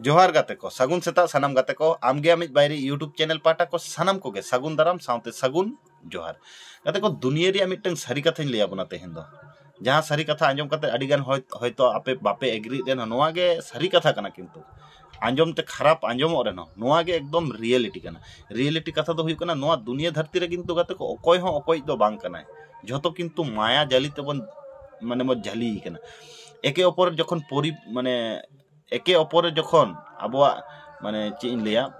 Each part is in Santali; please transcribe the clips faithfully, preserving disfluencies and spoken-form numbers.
ᱡᱚᱦᱟᱨ ᱜᱟᱛᱮ ᱠᱚ, ᱥᱟᱹᱜᱩᱱ ᱥᱮᱛᱟᱜ ᱥᱟᱱᱟᱢ ᱜᱟᱛᱮ ᱠᱚ᱾ ᱟᱢᱜᱮ ᱟᱢᱤᱡ ᱵᱟᱭᱨᱤ YouTube ᱪᱮᱱᱮᱞ ᱯᱟᱦᱴᱟ ᱠᱚ ᱥᱟᱱᱟᱢ ᱠᱚᱜᱮ ᱥᱟᱹᱜᱩᱱ ᱫᱟᱨᱟᱢ ᱥᱟᱶᱛᱮ ᱥᱟᱹᱜᱩᱱ ᱡᱚᱦᱟᱨ᱾ ᱜᱟᱛᱮ ᱠᱚ, ᱫᱩᱱᱤᱭᱟᱹ ᱨᱮᱭᱟᱜ ᱢᱤᱫᱴᱟᱝ ᱥᱟᱹᱨᱤ ᱠᱟᱛᱷᱟᱧ ᱞᱟᱹᱭ ᱟᱵᱚᱱᱟ ᱛᱮᱦᱮᱧ ᱫᱚ᱾ ᱡᱟᱦᱟᱸ ᱥᱟᱹᱨᱤ ᱠᱟᱛᱷᱟ ᱟᱸᱡᱚᱢ ᱠᱟᱛᱮ ᱟᱹᱰᱤ ᱜᱟᱱ ᱦᱚᱭ-, ᱦᱚᱭᱛᱳ ᱟᱯᱮ ᱵᱟᱯᱮ ᱮᱜᱽᱨᱤᱜ ᱨᱮᱦᱚᱸ, ᱱᱚᱣᱟ ᱜᱮ ᱥᱟᱹᱨᱤ ᱠᱟᱛᱷᱟ ᱠᱟᱱᱟ, ᱠᱤᱱᱛᱩ ᱟᱸᱡᱚᱢ ᱛᱮ ᱠᱷᱟᱨᱟᱯ ᱟᱸᱡᱚᱢᱚᱜ ᱨᱮᱦᱚᱸ ᱱᱚᱣᱟ ᱜᱮ ᱮᱠᱫᱚᱢ ᱨᱤᱭᱮᱞᱤᱴᱤ ᱠᱟᱱᱟ᱾ ᱨᱤᱭᱮᱞᱤᱴᱤ ᱠᱟᱛᱷᱟ ᱫᱚ ᱦᱩᱭᱩᱜ ᱠᱟᱱᱟ, ᱱᱚᱣᱟ ᱫᱩᱱᱤᱭᱟᱹ ᱫᱷᱟᱹᱨᱛᱤ ᱨᱮ ᱠᱤᱱᱛᱩ ᱜᱟᱛᱮ ᱠᱚ ᱚᱠᱚᱭ ᱦᱚᱸ ᱚᱠᱚᱭᱤᱡ ᱫᱚ ᱵᱟᱝ ᱠᱟᱱᱟᱭ᱾ ᱡᱷᱚᱛᱚ ᱠᱤᱱᱛᱩ ᱢᱟᱭᱟ ᱡᱟᱹᱞᱤ ᱛᱮᱵᱚᱱ, ᱢᱟᱱᱮ, ᱵᱚᱱ ᱡᱷᱟᱹᱞᱤ ᱠᱟᱱᱟ᱾ ᱮᱠᱮ ᱚᱯᱚᱨ ᱡᱚᱠᱷᱚᱱ ᱯᱚᱨᱤ-, ᱢᱟᱱᱮ, ᱮᱠᱮ ᱚᱯᱚᱨ ᱡᱚᱠᱷᱚᱱ ᱟᱵᱚᱣᱟᱜ, ᱢᱟᱱᱮ, ᱪᱮᱫ ᱤᱧ ᱞᱟᱹᱭᱟ,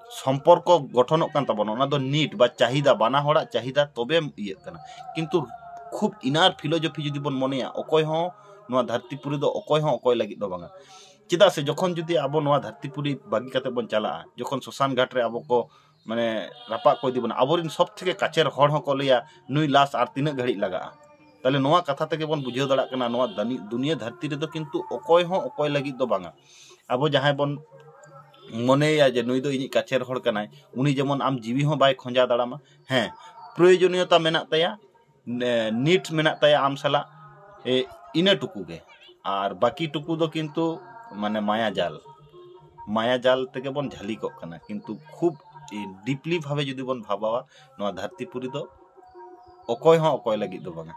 ᱥᱚᱢᱯᱚᱨᱠᱚ ᱜᱚᱴᱷᱚᱱᱚᱜ ᱠᱟᱱ ᱛᱟᱵᱚᱱᱟ, ᱚᱱᱟ ᱫᱚ need ᱵᱟ ᱪᱟᱦᱤᱫᱟ, ᱵᱟᱱᱟ ᱦᱚᱲᱟᱜ ᱪᱟᱦᱤᱫᱟ ᱛᱚᱵᱮ ᱤᱭᱟᱹᱜ ᱠᱟᱱᱟ᱾ ᱠᱤᱱᱛᱩ ᱠᱷᱩᱵ inner philosophy ᱡᱩᱫᱤ ᱵᱚᱱ ᱢᱚᱱᱮᱭᱟ, ᱚᱠᱚᱭ ᱦᱚᱸ ᱱᱚᱣᱟ ᱫᱷᱟᱹᱨᱛᱤ ᱯᱩᱨᱤ ᱫᱚ ᱚᱠᱚᱭ ᱦᱚᱸ ᱚᱠᱚᱭ ᱞᱟᱹᱜᱤᱫ ᱫᱚ ᱵᱟᱝᱟ᱾ ᱪᱮᱫᱟᱜ ᱥᱮ ᱡᱚᱠᱷᱚᱱ ᱡᱩᱫᱤ ᱟᱵᱚ ᱱᱚᱣᱟ ᱫᱷᱟᱹᱨᱛᱤ ᱯᱩᱨᱤ ᱵᱟᱹᱜᱤ ᱠᱟᱛᱮ ᱵᱚᱱ ᱪᱟᱞᱟᱜᱼᱟ, ᱡᱚᱠᱷᱚᱱ ᱥᱚᱥᱟᱱ ᱜᱷᱟᱴ ᱨᱮ ᱟᱵᱚ ᱠᱚ, ᱢᱟᱱᱮ, ᱨᱟᱯᱟᱜ ᱠᱚ ᱤᱫᱤ ᱵᱚᱱᱟ, ᱟᱵᱚᱨᱮᱱ ᱥᱚᱵ ᱛᱷᱮᱠᱮ ᱠᱟᱪᱮᱨ ᱦᱚᱲ ᱦᱚᱸᱠᱚ ᱞᱟᱹᱭᱟ, "ᱱᱩᱭ ᱞᱟᱥ ᱟᱨ ᱛᱤᱱᱟᱹᱜ ᱜᱷᱟᱹᱲᱤᱡ ᱞᱟᱜᱟᱜᱼᱟ?" ᱛᱟᱦᱞᱮ ᱱᱚᱣᱟ ᱠᱟᱛᱷᱟ ᱛᱮᱜᱮ ᱵᱚᱱ ᱵᱩᱡᱷᱟᱹᱣ ᱫᱟᱲᱮᱭᱟᱜ ᱠᱟᱱᱟ, ᱱᱚᱣᱟ ᱫᱟᱹᱱᱤ-, ᱫᱩᱱᱤᱭᱟᱹ ᱫᱷᱟᱹᱨᱛᱤ ᱨᱮᱫᱚ ᱠᱤᱱᱛᱩ ᱚᱠᱚᱭ ᱦᱚᱸ ᱚᱠᱚᱭ ᱞᱟᱹᱜᱤᱫ ᱫᱚ ᱵᱟᱝᱟ᱾ ᱟᱵᱚ ᱡᱟᱦᱟᱸᱭ ᱵᱚᱱ ᱢᱚᱱᱮᱭᱟ ᱡᱮ ᱱᱩᱭ ᱫᱚ ᱤᱧᱤᱡ ᱠᱟᱪᱮᱨ ᱦᱚᱲ ᱠᱟᱱᱟᱭ, ᱩᱱᱤ ᱡᱮᱢᱚᱱ ᱟᱢ ᱡᱤᱣᱤ ᱦᱚᱸ ᱵᱟᱭ ᱠᱷᱚᱸᱡᱟ ᱫᱟᱲᱟᱢᱟ᱾ ᱦᱮᱸ, ᱯᱨᱚᱭᱳᱡᱚᱱᱤᱭᱚᱛᱟ ᱢᱮᱱᱟᱜ ᱛᱟᱭᱟ, ᱱᱮ-, need ᱢᱮᱱᱟᱜ ᱛᱟᱭᱟ ᱟᱢ ᱥᱟᱞᱟᱜ, ᱮ, ᱤᱱᱟᱹ ᱴᱩᱠᱩ ᱜᱮ᱾ ᱟᱨ ᱵᱟᱹᱠᱤ ᱴᱩᱠᱩ ᱫᱚ ᱠᱤᱱᱛᱩ, ᱢᱟᱱᱮ, ᱢᱟᱭᱟ ᱡᱟᱞ, ᱢᱟᱭᱟ ᱡᱟᱞ ᱛᱮᱜᱮ ᱵᱚᱱ ᱡᱷᱟᱹᱞᱤ ᱠᱚᱜ ᱠᱟᱱᱟ᱾ ᱠᱤᱱᱛᱩ ᱠᱷᱩᱵ, ᱮ, deeply ᱵᱷᱟᱵᱮ ᱡᱩᱫᱤ ᱵᱚᱱ ᱵᱷᱟᱵᱟᱣᱟ, ᱱᱚᱣᱟ ᱫᱷᱟᱹᱨᱛᱤ ᱯᱩᱨᱤ ᱫᱚ ᱚᱠᱚᱭ ᱦᱚᱸ ᱚᱠᱚᱭ ᱞᱟᱹᱜᱤᱫ ᱫᱚ ᱵᱟᱝᱟ᱾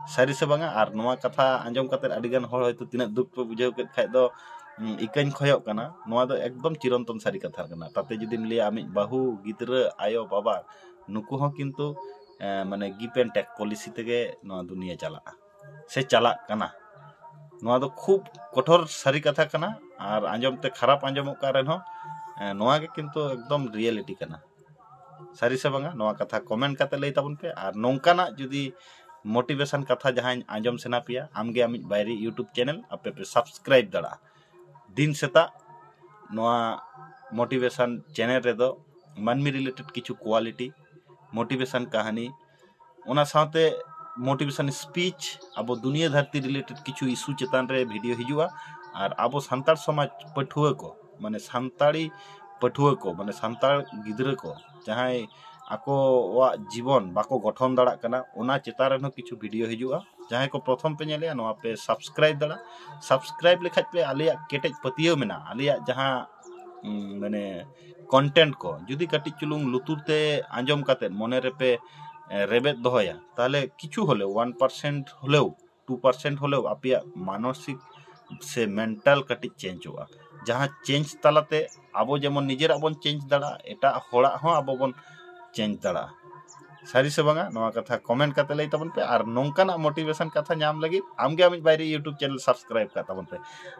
ᱥᱟᱹᱨᱤ ᱥᱮ ᱵᱟᱝᱟ? ᱟᱨ ᱱᱚᱣᱟ ᱠᱟᱛᱷᱟ ᱟᱸᱡᱚᱢ ᱠᱟᱛᱮ ᱟᱹᱰᱤ ᱜᱟᱱ ᱦᱚᱲ ᱦᱚᱭᱛᱳ ᱛᱤᱱᱟᱹᱜ ᱫᱩᱠ ᱯᱮ ᱵᱩᱡᱷᱟᱹᱣ ᱠᱮᱫ ᱠᱷᱟᱡ ᱫᱚ, ᱩᱸ, ᱤᱠᱟᱹᱧ ᱠᱷᱚᱭᱚᱜ ᱠᱟᱱᱟ᱾ ᱱᱚᱣᱟ ᱫᱚ ᱮᱠᱫᱚᱢ ᱪᱤᱨᱚᱱᱛᱚᱱ ᱥᱟᱹᱨᱤ ᱠᱟᱛᱷᱟ ᱠᱟᱱᱟ᱾ ᱛᱟᱛᱮ ᱡᱩᱫᱤᱢ ᱞᱟᱹᱭᱟ ᱟᱢᱤᱡ ᱵᱟᱹᱦᱩ, ᱜᱤᱫᱽᱨᱟᱹ, ᱟᱭᱳ, ᱵᱟᱵᱟ, ᱱᱩᱠᱩ ᱦᱚᱸ ᱠᱤᱱᱛᱩ, ᱮ, ᱢᱟᱱᱮ, give and take policy ᱛᱮᱜᱮ ᱱᱚᱣᱟ ᱫᱩᱱᱤᱭᱟᱹ ᱪᱟᱞᱟᱜᱼᱟ ᱥᱮ ᱪᱟᱞᱟᱜ ᱠᱟᱱᱟ᱾ ᱱᱚᱣᱟ ᱫᱚ ᱠᱷᱩᱵ ᱠᱚᱴᱷᱳᱨ ᱥᱟᱹᱨᱤ ᱠᱟᱛᱷᱟ ᱠᱟᱱᱟ, ᱟᱨ ᱟᱸᱡᱚᱢ ᱛᱮ ᱠᱷᱟᱨᱟᱯ ᱟᱸᱡᱚᱢᱚᱜ ᱠᱟᱱ ᱨᱮᱦᱚᱸ, ᱮ, ᱱᱚᱣᱟ ᱜᱮ ᱠᱤᱱᱛᱩ ᱮᱠᱫᱚᱢ ᱨᱤᱭᱮᱞᱤᱴᱤ ᱠᱟᱱᱟ᱾ ᱥᱟᱹᱨᱤ ᱥᱮ ᱵᱟᱝᱟ, ᱱᱚᱣᱟ ᱠᱟᱛᱷᱟ comment ᱠᱟᱛᱮ ᱞᱟᱹᱭ ᱛᱟᱵᱚᱱ ᱯᱮ᱾ ᱟᱨ ᱱᱚᱝᱠᱟᱱᱟᱜ ᱡᱩᱫᱤ motivation ᱠᱟᱛᱷᱟ ᱡᱟᱦᱟᱸᱧ ᱟᱸᱡᱚᱢ ᱥᱟᱱᱟ ᱯᱮᱭᱟ, ᱟᱢᱜᱮ ᱟᱢᱤᱡ ᱵᱟᱭᱨᱤ YouTube ᱪᱮᱱᱮᱞ ᱟᱯᱮ ᱯᱮ subscribe ᱫᱟᱲᱮᱭᱟᱜᱼᱟ᱾ ᱫᱤᱱ ᱥᱮᱛᱟᱜ ᱱᱚᱣᱟ motivation ᱪᱮᱱᱮᱞ ᱨᱮᱫᱚ ᱢᱟᱹᱱᱢᱤ related ᱠᱤᱪᱷᱩ quality, motivation ᱠᱟᱹᱦᱱᱤ, ᱚᱱᱟ ᱥᱟᱶᱛᱮ motivation speech, ᱟᱵᱚ ᱫᱩᱱᱤᱭᱟᱹ ᱫᱷᱟᱹᱨᱛᱤ related ᱠᱤᱪᱷᱩ issue ᱪᱮᱛᱟᱱ ᱨᱮ video ᱦᱤᱡᱩᱜᱼᱟ᱾ ᱟᱨ ᱟᱵᱚ ᱥᱟᱱᱛᱟᱲ ᱥᱚᱢᱟᱡᱽ ᱯᱟᱹᱴᱷᱩᱣᱟᱹ ᱠᱚ, ᱢᱟᱱᱮ, ᱥᱟᱱᱛᱟᱲᱤ ᱯᱟᱹᱴᱷᱩᱣᱟᱹ ᱠᱚ, ᱢᱟᱱᱮ, ᱥᱟᱱᱛᱟᱲ ᱜᱤᱫᱽᱨᱟᱹ ᱠᱚ, ᱡᱟᱦᱟᱸᱭ ᱟᱠᱚᱣᱟᱜ ᱡᱤᱵᱚᱱ ᱵᱟᱠᱚ ᱜᱚᱴᱷᱚᱱ ᱫᱟᱲᱮᱭᱟᱜ ᱠᱟᱱᱟ, ᱚᱱᱟ ᱪᱮᱛᱟᱱ ᱨᱮᱦᱚᱸ ᱠᱤᱪᱷᱩ video ᱦᱤᱡᱩᱜᱼᱟ᱾ ᱡᱟᱦᱟᱸᱭ ᱠᱚ ᱯᱨᱚᱛᱷᱚᱢ ᱯᱮ ᱧᱮᱞᱮᱜᱼᱟ, ᱱᱚᱣᱟ ᱯᱮ subscribe ᱫᱟᱲᱮᱭᱟᱜᱼᱟ᱾ Subscribe ᱞᱮᱠᱷᱟᱡ ᱯᱮ ᱟᱞᱮᱭᱟᱜ ᱠᱮᱴᱮᱡ ᱯᱟᱹᱛᱭᱟᱹᱣ ᱢᱮᱱᱟᱜᱼᱟ, ᱟᱞᱮᱭᱟᱜ ᱡᱟᱦᱟᱸ ᱩᱸ, ᱢᱟᱱᱮ content ᱠᱚ ᱡᱩᱫᱤ ᱠᱟᱹᱴᱤᱡ ᱪᱩᱞᱩᱝ ᱞᱩᱛᱩᱨ ᱛᱮ ᱟᱸᱡᱚᱢ ᱠᱟᱛᱮᱫ ᱢᱚᱱᱮ ᱨᱮᱯᱮ ᱮ, ᱨᱮᱵᱮᱫ ᱫᱚᱦᱚᱭᱟ, ᱛᱟᱦᱚᱞᱮ ᱠᱤᱪᱷᱩ ᱦᱚᱞᱮᱣ, one percent ᱦᱚᱞᱮᱣ, two percent ᱦᱚᱞᱮᱣ ᱟᱯᱮᱭᱟᱜ ᱢᱟᱱᱚᱥᱤᱠ ᱥᱮ mental ᱠᱟᱹᱴᱤᱡ changeᱚᱜᱼᱟ᱾ ᱡᱟᱦᱟᱸ change ᱛᱟᱞᱟᱛᱮ ᱟᱵᱚ ᱡᱮᱢᱚᱱ ᱱᱤᱡᱮᱨᱟᱜ ᱵᱚᱱ change ᱫᱟᱲᱮᱭᱟᱜᱼᱟ, ᱮᱴᱟᱜ ᱦᱚᱲᱟᱜ ᱦᱚᱸ ᱟᱵᱚ ᱵᱚᱱ change ᱫᱟᱲᱮᱭᱟᱜᱼᱟ᱾ ᱥᱟᱹᱨᱤ ᱥᱮ ᱵᱟᱝᱟ, ᱱᱚᱣᱟ ᱠᱟᱛᱷᱟ comment ᱠᱟᱛᱮ ᱞᱟᱹᱭ ᱛᱟᱵᱚᱱ ᱯᱮ᱾ ᱟᱨ ᱱᱚᱝᱠᱟᱱᱟᱜ motivation ᱠᱟᱛᱷᱟ ᱧᱟᱢ ᱞᱟᱹᱜᱤᱫ ᱟᱢᱜᱮ ᱟᱢᱤᱡ ᱵᱟᱭᱨᱤ YouTube channel subscribe ᱠᱟᱜ ᱛᱟᱵᱚᱱ ᱯᱮ᱾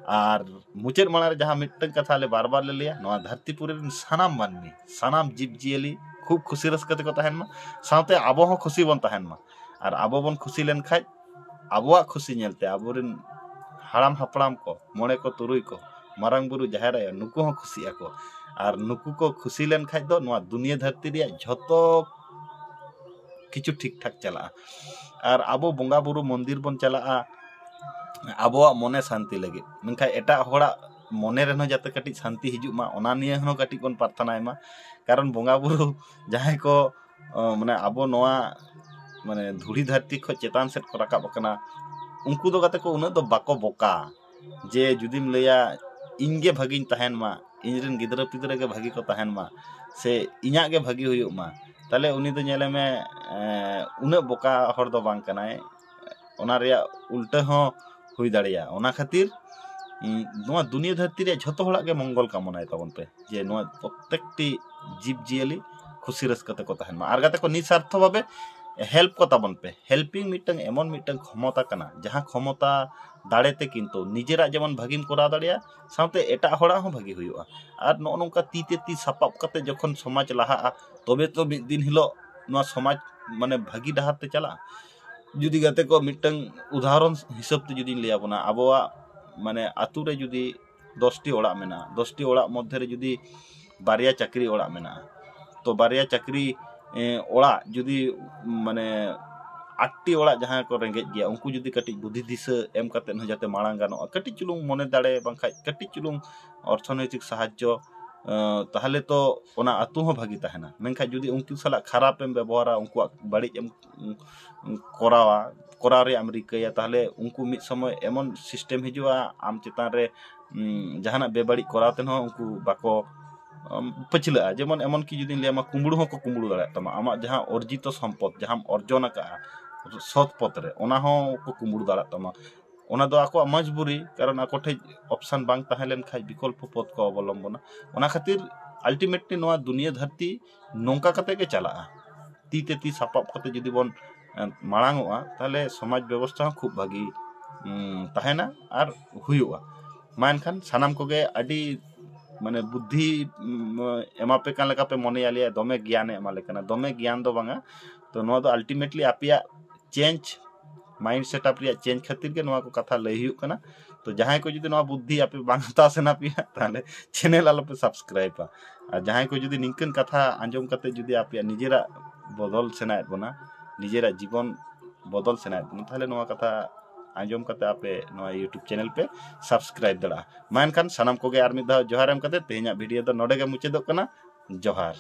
ᱟᱨ ᱢᱩᱪᱟᱹᱫ ᱢᱟᱲᱟᱝ ᱨᱮ ᱡᱟᱦᱟᱸ ᱢᱤᱫᱴᱟᱝ ᱠᱟᱛᱷᱟ ᱟᱞᱮ ᱵᱟᱨ ᱵᱟᱨ ᱞᱮ ᱞᱟᱹᱭᱟ, ᱱᱚᱣᱟ ᱫᱷᱟᱹᱨᱛᱤ ᱯᱩᱨᱤ ᱨᱮᱱ ᱥᱟᱱᱟᱢ ᱢᱟᱹᱱᱢᱤ, ᱥᱟᱱᱟᱢ ᱡᱤᱵᱽ ᱡᱤᱭᱟᱹᱞᱤ ᱠᱷᱩᱵ ᱠᱷᱩᱥᱤ ᱨᱟᱹᱥᱠᱟᱹ ᱛᱮᱠᱚ ᱛᱟᱦᱮᱱ ᱢᱟ, ᱥᱟᱶᱛᱮ ᱟᱵᱚ ᱦᱚᱸ ᱠᱷᱩᱥᱤ ᱵᱚᱱ ᱛᱟᱦᱮᱱ ᱢᱟ᱾ ᱟᱨ ᱟᱵᱚ ᱵᱚᱱ ᱠᱷᱩᱥᱤ ᱞᱮᱱᱠᱷᱟᱡ ᱟᱵᱚᱣᱟᱜ ᱠᱷᱩᱥᱤ ᱧᱮᱞᱛᱮ ᱟᱵᱚᱨᱮᱱ ᱦᱟᱲᱟᱢ ᱦᱟᱯᱲᱟᱢ ᱠᱚ, ᱢᱚᱬᱮ ᱠᱚ, ᱛᱩᱨᱩᱭ ᱠᱚ, ᱢᱟᱨᱟᱝ ᱵᱩᱨᱩ, ᱡᱟᱦᱮᱨ ᱟᱭᱳ, ᱱᱩᱠᱩ ᱦᱚᱸ ᱠᱷᱩᱥᱤᱜ ᱟᱠᱚ᱾ ᱟᱨ ᱱᱩᱠᱩ ᱠᱚ ᱠᱷᱩᱥᱤ ᱞᱮᱱᱠᱷᱟᱡ ᱫᱚ ᱱᱚᱣᱟ ᱫᱩᱱᱤᱭᱟᱹ ᱫᱷᱟᱹᱨᱛᱤ ᱨᱮᱭᱟᱜ ᱡᱷᱚᱛᱚ ᱠᱤᱪᱷᱩ ᱴᱷᱤᱠ ᱴᱷᱟᱠ ᱪᱟᱞᱟᱜᱼᱟ᱾ ᱟᱨ ᱟᱵᱚ ᱵᱚᱸᱜᱟ ᱵᱩᱨᱩ ᱢᱚᱱᱫᱤᱨ ᱵᱚᱱ ᱪᱟᱞᱟᱜᱼᱟ ᱟᱵᱚᱣᱟᱜ ᱢᱚᱱᱮ ᱥᱟᱱᱛᱤ ᱞᱟᱹᱜᱤᱫ, ᱢᱮᱱᱠᱷᱟᱱ ᱮᱴᱟᱜ ᱦᱚᱲᱟᱜ ᱢᱚᱱᱮ ᱨᱮᱦᱚᱸ ᱡᱟᱛᱮ ᱠᱟᱹᱴᱤᱡ ᱥᱟᱱᱛᱤ ᱦᱤᱡᱩᱜ ᱢᱟ, ᱚᱱᱟ ᱱᱤᱭᱮ ᱦᱚᱸ ᱠᱟᱹᱴᱤᱡ ᱵᱚᱱ ᱯᱨᱟᱨᱛᱷᱚᱱᱟᱭ ᱢᱟ᱾ ᱠᱟᱨᱚᱱ ᱵᱚᱸᱜᱟ ᱵᱩᱨᱩ ᱡᱟᱦᱟᱸᱭ ᱠᱚ ᱚ, ᱢᱟᱱᱮ ᱟᱵᱚ ᱱᱚᱣᱟ ᱢᱟᱱᱮ ᱫᱷᱩᱲᱤ ᱫᱷᱟᱹᱨᱛᱤ ᱠᱷᱚᱱ ᱪᱮᱛᱟᱱ ᱥᱮᱫ ᱠᱚ ᱨᱟᱠᱟᱵ ᱟᱠᱟᱱᱟ, ᱩᱱᱠᱩ ᱫᱚ ᱜᱟᱛᱮ ᱠᱚ ᱩᱱᱟᱹᱜ ᱫᱚ ᱵᱟᱠᱚ ᱵᱚᱠᱟ᱾ ᱡᱮ ᱡᱩᱫᱤᱢ ᱞᱟᱹᱭᱟ ᱤᱧ ᱜᱮ ᱵᱷᱟᱹᱜᱤᱧ ᱛᱟᱦᱮᱱ ᱢᱟ, ᱤᱧ ᱨᱮᱱ ᱜᱤᱫᱽᱨᱟᱹ ᱯᱤᱫᱽᱨᱟᱹ ᱜᱮ ᱵᱷᱟᱹᱜᱤ ᱠᱚ ᱛᱟᱦᱮᱱ ᱢᱟ, ᱥᱮ ᱤᱧᱟᱹᱜ ᱜᱮ ᱵᱷᱟᱹᱜᱤ ᱦᱩᱭᱩᱜ ᱢᱟ, ᱛᱟᱦᱞᱮ ᱩᱱᱤ ᱫᱚ ᱧᱮᱞᱮ ᱢᱮ, ᱮᱸ, ᱩᱱᱟᱹᱜ ᱵᱚᱠᱟ ᱦᱚᱲ ᱫᱚ ᱵᱟᱝ ᱠᱟᱱᱟᱭ᱾ ᱚᱱᱟ ᱨᱮᱭᱟᱜ ᱩᱞᱴᱟᱹ ᱦᱚᱸ ᱦᱩᱭ ᱫᱟᱲᱮᱭᱟᱜᱼᱟ᱾ ᱚᱱᱟ ᱠᱷᱟᱹᱛᱤᱨ, ᱩᱸ, ᱱᱚᱣᱟ ᱫᱩᱱᱤᱭᱟᱹ ᱫᱷᱟᱹᱨᱛᱤ ᱨᱮᱭᱟᱜ ᱡᱷᱚᱛᱚ ᱦᱚᱲᱟᱜ ᱜᱮ ᱢᱚᱝᱜᱚᱞ ᱠᱟᱢᱚᱱᱟᱭ ᱛᱟᱵᱚᱱ ᱯᱮ, ᱡᱮ ᱱᱚᱣᱟ ᱯᱨᱚᱛᱛᱮᱠᱴᱤ ᱡᱤᱵᱽ ᱡᱤᱭᱟᱹᱞᱤ ᱠᱷᱩᱥᱤ ᱨᱟᱹᱥᱠᱟᱹ ᱛᱮᱠᱚ ᱛᱟᱦᱮᱱ ᱢᱟ᱾ ᱟᱨ ᱜᱟᱛᱮ ᱠᱚ, ᱱᱤᱥᱟᱨᱛᱷᱚ ᱵᱷᱟᱵᱮ help ᱠᱚ ᱛᱟᱵᱚᱱ ᱯᱮ᱾ Helping ᱢᱤᱫᱴᱟᱝ ᱮᱢᱚᱱ ᱢᱤᱫᱴᱟᱝ ᱠᱷᱚᱢᱚᱛᱟ ᱠᱟᱱᱟ, ᱡᱟᱦᱟᱸ ᱠᱷᱚᱢᱚᱛᱟ ᱫᱟᱲᱮ ᱛᱮ ᱠᱤᱱᱛᱩ ᱱᱤᱡᱮᱨᱟᱜ ᱡᱮᱢᱚᱱ ᱵᱷᱟᱹᱜᱤᱢ ᱠᱚᱨᱟᱣ ᱫᱟᱲᱮᱭᱟᱜᱼᱟ, ᱥᱟᱶᱛᱮ ᱮᱴᱟᱜ ᱦᱚᱲᱟᱜ ᱦᱚᱸ ᱵᱷᱟᱹᱜᱤ ᱦᱩᱭᱩᱜᱼᱟ᱾ ᱟᱨ ᱱᱚᱜᱼᱚ ᱱᱚᱝᱠᱟ ᱛᱤ ᱛᱮ ᱛᱤ ᱥᱟᱯᱟᱵ ᱠᱟᱛᱮ ᱡᱚᱠᱷᱚᱱ ᱥᱚᱢᱟᱡᱽ ᱞᱟᱦᱟᱜᱼᱟ, ᱛᱚᱵᱮ ᱛᱚ ᱢᱤᱫ ᱫᱤᱱ ᱦᱤᱞᱳᱜ ᱱᱚᱣᱟ ᱥᱚᱢᱟᱡᱽ ᱢᱟᱱᱮ ᱵᱷᱟᱹᱜᱤ ᱰᱟᱦᱟᱨ ᱛᱮ ᱪᱟᱞᱟᱜᱼᱟ᱾ ᱡᱩᱫᱤ ᱜᱟᱛᱮ ᱠᱚ, ᱢᱤᱫᱴᱟᱝ ᱩᱫᱟᱦᱚᱨᱚᱱ ᱦᱤᱥᱟᱹᱵ ᱛᱮ ᱡᱩᱫᱤᱧ ᱞᱟᱹᱭ ᱟᱵᱚᱱᱟ, ᱟᱵᱚᱣᱟᱜ ᱢᱟᱱᱮ ᱟᱛᱳ ᱨᱮ ᱡᱩᱫᱤ ᱫᱚᱥᱴᱤ ᱚᱲᱟᱜ ᱢᱮᱱᱟᱜᱼᱟ, ᱫᱚᱥᱴᱤ ᱚᱲᱟᱜ ᱢᱚᱫᱽᱫᱷᱮ ᱨᱮ ᱡᱩᱫᱤ ᱵᱟᱨᱭᱟ ᱪᱟᱹᱠᱨᱤ ᱚᱲᱟᱜ ᱢᱮᱱᱟᱜᱼᱟ, ᱛᱚ ᱵᱟᱨᱭᱟ ᱪᱟᱹᱠᱨᱤ, ᱮ, ᱚᱲᱟᱜ ᱡᱩᱫᱤ ᱢᱟᱱᱮ ᱟᱴᱴᱤ ᱚᱲᱟᱜ ᱡᱟᱦᱟᱸ ᱠᱚ ᱨᱮᱸᱜᱮᱡ ᱜᱮᱭᱟ, ᱩᱱᱠᱩ ᱡᱩᱫᱤ ᱠᱟᱹᱴᱤᱡ ᱵᱩᱫᱷᱤ ᱫᱤᱥᱟᱹ ᱮᱢ ᱠᱟᱛᱮᱫ ᱦᱚᱸ ᱡᱟᱛᱮ ᱢᱟᱲᱟᱝ ᱜᱟᱱᱚᱜᱼᱟ, ᱠᱟᱹᱴᱤᱡ ᱪᱩᱞᱩᱝ ᱢᱚᱱᱮ ᱫᱟᱲᱮ ᱵᱟᱝᱠᱷᱟᱡ ᱠᱟᱹᱴᱤᱡ ᱪᱩᱞᱩᱝ ᱚᱨᱛᱷᱚᱱᱳᱭᱛᱤᱠ ᱥᱟᱦᱟᱡᱽᱡᱚ ᱟᱸ, ᱛᱟᱦᱚᱞᱮ ᱛᱚ ᱚᱱᱟ ᱟᱹᱛᱩ ᱦᱚᱸ ᱵᱷᱟᱹᱜᱤ ᱛᱟᱦᱮᱱᱟ᱾ ᱢᱮᱱᱠᱷᱟᱱ ᱡᱩᱫᱤ ᱩᱱᱠᱩ ᱥᱟᱞᱟᱜ ᱠᱷᱟᱨᱟᱯ ᱮᱢ ᱵᱮᱵᱚᱦᱟᱨᱟ, ᱩᱱᱠᱩᱣᱟᱜ ᱵᱟᱹᱲᱤᱡ ᱮᱢ, ᱩᱸ, ᱠᱚᱨᱟᱣᱟ, ᱠᱚᱨᱟᱣ ᱨᱮᱭᱟᱜ ᱮᱢ ᱨᱤᱠᱟᱹᱭᱟ, ᱛᱟᱦᱚᱞᱮ ᱩᱱᱠᱩ ᱢᱤᱫ ᱥᱚᱢᱚᱭ ᱮᱢᱚᱱ system ᱦᱤᱡᱩᱜᱼᱟ ᱟᱢ ᱪᱮᱛᱟᱱ ᱨᱮ, ᱩᱸ, ᱡᱟᱦᱟᱱᱟᱜ ᱵᱮᱵᱟᱹᱲᱤᱡ ᱠᱚᱨᱟᱣ ᱛᱮᱦᱚᱸ ᱩᱱᱠᱩ ᱵᱟᱠᱚ, ᱩᱸ, ᱯᱟᱹᱪᱷᱞᱟᱹᱜᱼᱟ᱾ ᱡᱮᱢᱚᱱ ᱮᱢᱚᱱ ᱠᱤ ᱡᱩᱫᱤᱧ ᱞᱟᱹᱭᱟᱢᱟ, ᱠᱩᱢᱵᱽᱲᱩ ᱦᱚᱸᱠᱚ ᱠᱩᱢᱵᱽᱲᱩ ᱫᱟᱲᱮᱭᱟᱜ ᱛᱟᱢᱟ, ᱟᱢᱟᱜ ᱡᱟᱦᱟᱸ ᱚᱨᱡᱤᱛᱚ ᱥᱚᱢᱯᱚᱫ, ᱡᱟᱦᱟᱸᱢ ᱚᱨᱡᱚᱱ ᱟᱠᱟᱫᱼᱟ ᱥᱚᱛ ᱯᱚᱛᱷ ᱨᱮ, ᱚᱱᱟ ᱦᱚᱸ ᱠᱚ ᱠᱩᱢᱵᱽᱲᱩ ᱫᱟᱲᱮᱭᱟᱜ ᱛᱟᱢᱟ᱾ ᱚᱱᱟ ᱫᱚ ᱟᱠᱚᱣᱟᱜ ᱢᱚᱡᱽᱵᱩᱨᱤ, ᱠᱟᱨᱚᱱ ᱟᱠᱚ ᱴᱷᱮᱡ option ᱵᱟᱝ ᱛᱟᱦᱮᱸ ᱞᱮᱱ ᱠᱷᱟᱡ ᱵᱤᱠᱚᱞᱯᱚ ᱯᱚᱛᱷ ᱠᱚ ᱚᱵᱚᱞᱚᱢᱵᱚᱱᱟ᱾ ᱚᱱᱟ ᱠᱷᱟᱹᱛᱤᱨ ultimately ᱱᱚᱣᱟ ᱫᱩᱱᱤᱭᱟᱹ ᱫᱷᱟᱹᱨᱛᱤ ᱱᱚᱝᱠᱟ ᱠᱟᱛᱮ ᱜᱮ ᱪᱟᱞᱟᱜᱼᱟ᱾ ᱛᱤ ᱛᱮ ᱛᱤ ᱥᱟᱯᱟᱵ ᱠᱟᱛᱮ ᱡᱩᱫᱤ ᱵᱚᱱ, ᱮ, ᱢᱟᱲᱟᱝ ᱚᱜᱼᱟ, ᱛᱟᱦᱚᱞᱮ ᱥᱚᱢᱟᱡᱽ ᱵᱮᱵᱚᱥᱛᱷᱟ ᱦᱚᱸ ᱠᱷᱩᱵ ᱵᱷᱟᱹᱜᱤ, ᱩᱢ, ᱛᱟᱦᱮᱱᱟ ᱟᱨ ᱦᱩᱭᱩᱜᱼᱟ᱾ ᱢᱟ ᱮᱱᱠᱷᱟᱱ ᱥᱟᱱᱟᱢ ᱠᱚᱜᱮ ᱟᱹᱰᱤ, ᱢᱟᱱᱮ, ᱵᱩᱫᱽᱫᱷᱤ, ᱩᱢ, ᱮᱢᱟ ᱯᱮ ᱠᱟᱱ ᱞᱮᱠᱟ ᱯᱮ ᱢᱚᱱᱮᱭᱟ ᱞᱮᱭᱟ, ᱫᱚᱢᱮ ᱜᱮᱭᱟᱱᱮ ᱮᱢᱟ ᱞᱮ ᱠᱟᱱᱟ᱾ ᱫᱚᱢᱮ ᱜᱮᱭᱟᱱ ᱫᱚ ᱵᱟᱝᱟ, ᱛᱚ ᱱᱚᱣᱟ ᱫᱚ ultimately ᱟᱯᱮᱭᱟᱜ change, mind setup ᱨᱮᱭᱟᱜ change ᱠᱷᱟᱹᱛᱤᱨ ᱜᱮ ᱱᱚᱣᱟ ᱠᱚ ᱠᱟᱛᱷᱟ ᱞᱟᱹᱭ ᱦᱩᱭᱩᱜ ᱠᱟᱱᱟ᱾ ᱛᱚ ᱡᱟᱦᱟᱸᱭ ᱠᱚ ᱡᱩᱫᱤ ᱱᱚᱣᱟ ᱵᱩᱫᱽᱫᱷᱤ ᱟᱯᱮ ᱵᱟᱝ ᱦᱟᱛᱟᱣ ᱥᱟᱱᱟ ᱯᱮᱭᱟ, ᱛᱟᱦᱚᱞᱮ channel ᱟᱞᱚᱯᱮ subscribeᱟ᱾ ᱟᱨ ᱡᱟᱦᱟᱸᱭ ᱠᱚ ᱡᱩᱫᱤ ᱱᱤᱝᱠᱟᱹᱱ ᱠᱟᱛᱷᱟ ᱟᱸᱡᱚᱢ ᱠᱟᱛᱮ ᱡᱩᱫᱤ ᱟᱯᱮᱭᱟᱜ ᱱᱤᱡᱮᱨᱟᱜ ᱵᱚᱫᱚᱞ ᱥᱟᱱᱟᱭᱮᱫ ᱵᱚᱱᱟ, ᱱᱤᱡᱮᱨᱟᱜ ᱡᱤᱵᱚᱱ ᱵᱚᱫᱚᱞ ᱥᱟᱱᱟᱭᱮᱫ ᱵᱚᱱᱟ, ᱛᱟᱦᱚᱞᱮ ᱱᱚᱣᱟ ᱠᱟᱛᱷᱟ ᱟᱸᱡᱚᱢ ᱠᱟᱛᱮ ᱟᱯᱮ ᱱᱚᱣᱟ YouTube channel ᱯᱮ subscribe ᱫᱟᱲᱮᱭᱟᱜᱼᱟ᱾ ᱢᱟ ᱮᱱᱠᱷᱟᱱ ᱥᱟᱱᱟᱢ ᱠᱚᱜᱮ ᱟᱨ ᱢᱤᱫ ᱫᱷᱟᱣ ᱡᱚᱦᱟᱨ ᱮᱢ ᱠᱟᱛᱮ ᱛᱮᱦᱮᱧᱟᱜ video ᱫᱚ ᱱᱚᱰᱮ ᱜᱮ ᱢᱩᱪᱟᱹᱫᱚᱜ ᱠᱟᱱᱟ᱾ ᱡᱚᱦᱟᱨ᱾